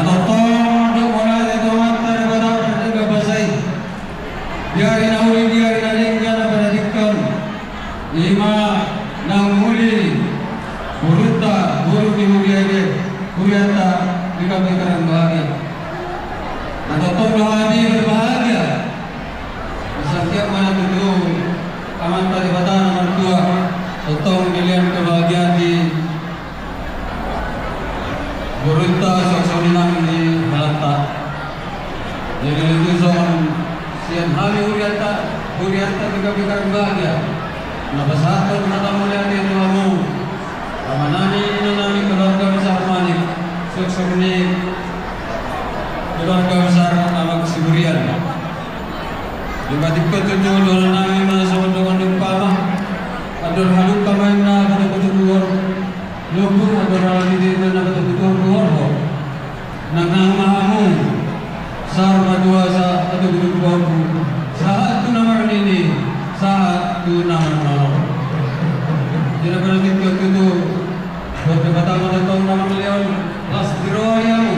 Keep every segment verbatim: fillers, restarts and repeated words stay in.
Tongtong do mauliate tu Amanta Debata pardenggan basa i. Di ari na uli, di ari na denggan, na pinatikkan. Ima naung uli borunta, boru ni huria i, hurianta di Kapikarang bahagia. Na tongtong do hami berbahagia. Sangkiak ma na tutu Amanta Debata na martua, tongtong dilehon kebahagiaan di borunta, songon i nang di halangta. Jadi, tuson sian hami hurianta, hurianta di Kapikarang bahagia, na pasahathon hata mauliate tu hamu, amanami, inanami, keluarga besar Manik, songon i keluarga besar Amang Siburian. Di patikko tutu dohononnami ma songon dongan ni umpama. Andor halumpang ma inna, patogotog uhor. Lombu andor halani di inna, patogotog uhor ho. Nang nang ma hamu saur matua, sa patogotog uhormu, sahat tu na marnini, sahat tu na marnono. Di na patikko tutu, buat Debata ma tongtong na mangalehon las ni roha di hamu.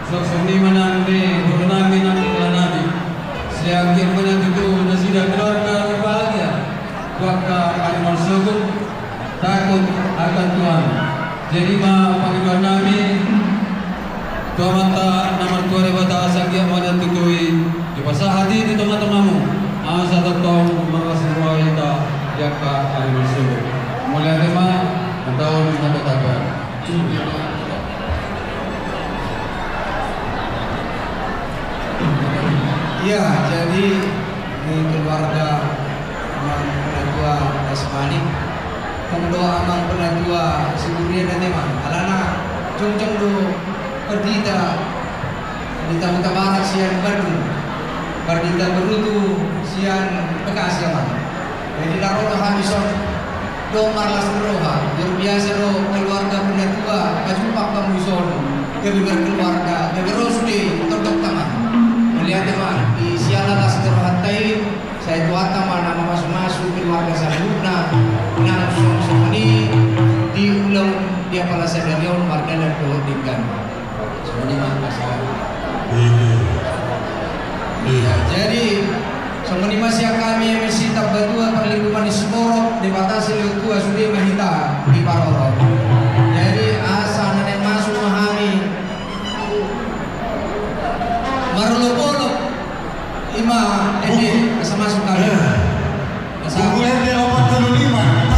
Songon i ma nang di borunami nang di inanami. Sai anggiat ma na tutu nasida keluarga berbahagia tu angka ari marsogot, takut akan Tuhan. Jadi ma pangidoannami tu Amanta na martua Debata, sai anggiat ma na tutu i dipasahat i di tongatongamu, asa tongtong marlas ni roha hita di angka ari marsogot. Mauliate ma, mantap, mantap, mantap. Iya, jadi di keluarga Amang Penatua Las Manik, tong do Amang Penatua Siburian ate ma, alana jongjong do pandita, pandita Hutabarat sian Bandung, pandita Berutu sian Bekasi, Amang. Jadi na ro do hami son do marlas ni roha, luar biasa do keluarga Penatua, pajumpang hamu dison, gabe berkeluarga, gabe ro sude tongtong, Amang. Mauliate ma, di siala las ni rohanta i, sai Tuhanta ma na mamasumasu keluarga saluhutna, nang songon i di ulaon di apala sadari on mardalan dohot denggan. Songon i ma, Mas. Iya. Iya, jadi songon i ma sian hami M S I Tambatua, parlinggoman ni siborok, Debata silehon tua sude ma hita diparorot. Jadi asa na naeng masuk ma hami marolopolop, ima ende asa masuk hami. Asa. Buku ende opat puluh lima.